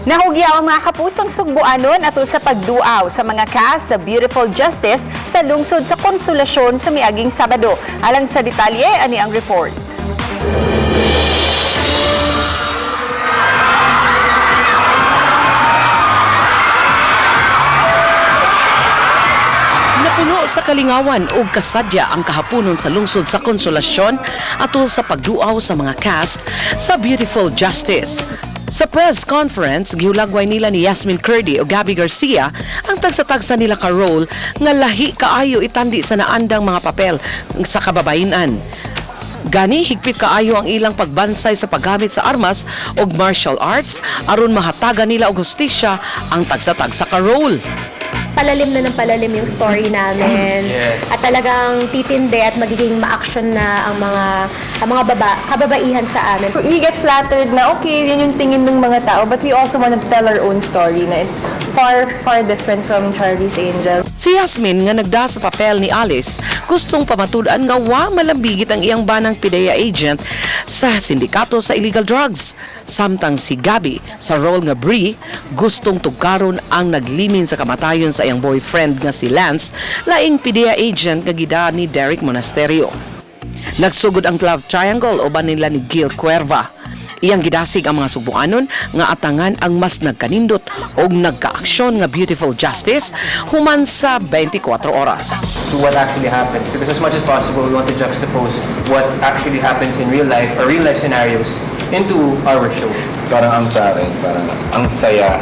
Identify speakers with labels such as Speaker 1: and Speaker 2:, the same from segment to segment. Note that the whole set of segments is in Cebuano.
Speaker 1: Nahugyaw ang mga kapusong Sugbuanon atol sa pagduaw sa mga cast sa Beautiful Justice sa lungsod sa Konsolasyon sa miaging Sabado. Alang sa detalye, ani ang report.
Speaker 2: Napuno sa kalingawan ug kasadya ang kahaponon sa lungsod sa Konsolasyon atol sa pagduaw sa mga cast sa Beautiful Justice. Sa press conference, gihulagway nila ni Yasmin Curdy o Gabby Garcia ang tagsa-tagsa nila ka role nga lahi kaayo itandi sa naandang mga papel sa kababayenan. Gani higpit kaayo ang ilang pagbansay sa paggamit sa armas ug martial arts aron mahatagan nila og hustisya ang tagsa-tagsa ka role.
Speaker 3: Palalim na ng palalim yung story namin. At talagang titindi at magiging ma-action na ang mga kababaihan sa amin.
Speaker 4: We get flattered na okay, yun yung tingin ng mga tao, but we also want to tell our own story na it's far, far different from Charlie's Angels.
Speaker 2: Si Yasmin nga nagda sa papel ni Alice, gustong pamatud-an nga wa malambigit ang iyang banang PDEA agent sa sindikato sa illegal drugs. Samtang si Gabby sa role nga Brie, gustong tugkaron ang naglimin sa kamatayon sa iyang boyfriend nga si Lance, laing PDEA agent nga gida ni Derek Monasterio. Nagsugod ang love triangle uban nila ni Gil Cuerva. Iyang gidasig ang mga Sugbuanon nga atangan ang mas nagkanindot og nagkaaksyon nga Beautiful Justice human sa 24 oras.
Speaker 5: To what actually happens. Because as much as possible, we want to juxtapose what actually happens in real life or real life scenarios into our show.
Speaker 6: Parang ang sa akin, parang ang saya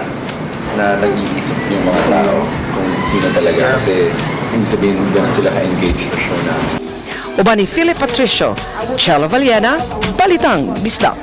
Speaker 6: na nag-iisip yung mga tao kung sino talaga kasi ibig sabihin ganun sila ka-engage sa show namin.
Speaker 2: Uban ni Philip Patricio, Chelo Valiena, Balitang Bisdak.